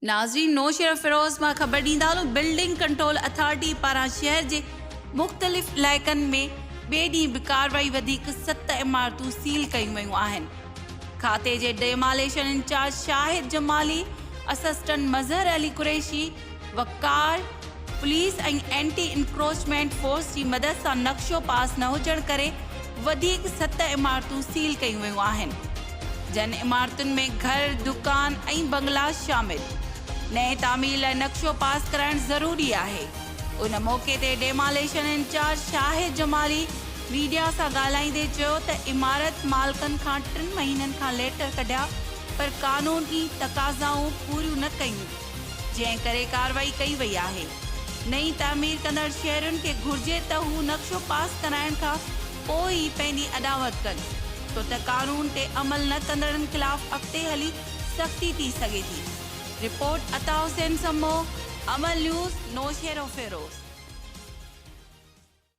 ناظرين نوشهروفيروز مان خبر ڏيندا هلون بلڊنگ ڪنٽرول اٿارٽي پاران شهر جي مختلف علائقن ۾ ٻئي ڏينهن به ڪارروائي وڌيڪ ست عمارتون سيل ڪيون ويون آهن کاتي جي demolition incharge Shahid Jamali assistant Mazhar Ali Qureshi Waqar police ۽ anti encroachment force جي مدد سان نقشو پاس نه هجڻ ڪري وڌيڪ ست عمارتون سيل ڪيون ويون آهن، جن عمارتن ۾ گهر، دڪان ۽ بنگلا شامل. نئين تعمير لاء نقشو پاس ڪرائڻ ضروري آهي. ان موقعي تي demolition incharge Shahid Jamali media سان ڳالهائيندي چيو ته عمارت مالڪن کان ٽن مهينن کان ليٽر ڪڍيا پر قانوني تقاضائون پوريون نه ڪيون. جنهن ڪري ڪارروائي ڪئي وئي آهي. نئين تعمير ڪندڙ شهرين کي گهرجي ته هو نقشو پاس ڪرائڻ کان پوء ئي پنهنجي اڏاوت ڪن، ڇو ته قانون تي عمل نه ڪندڙن خلاف اڳتي هلي سختي ٿي سگهي ٿي. رپورٽ، عطا حسين سمو، امل نيوز، نوشهروفيروز.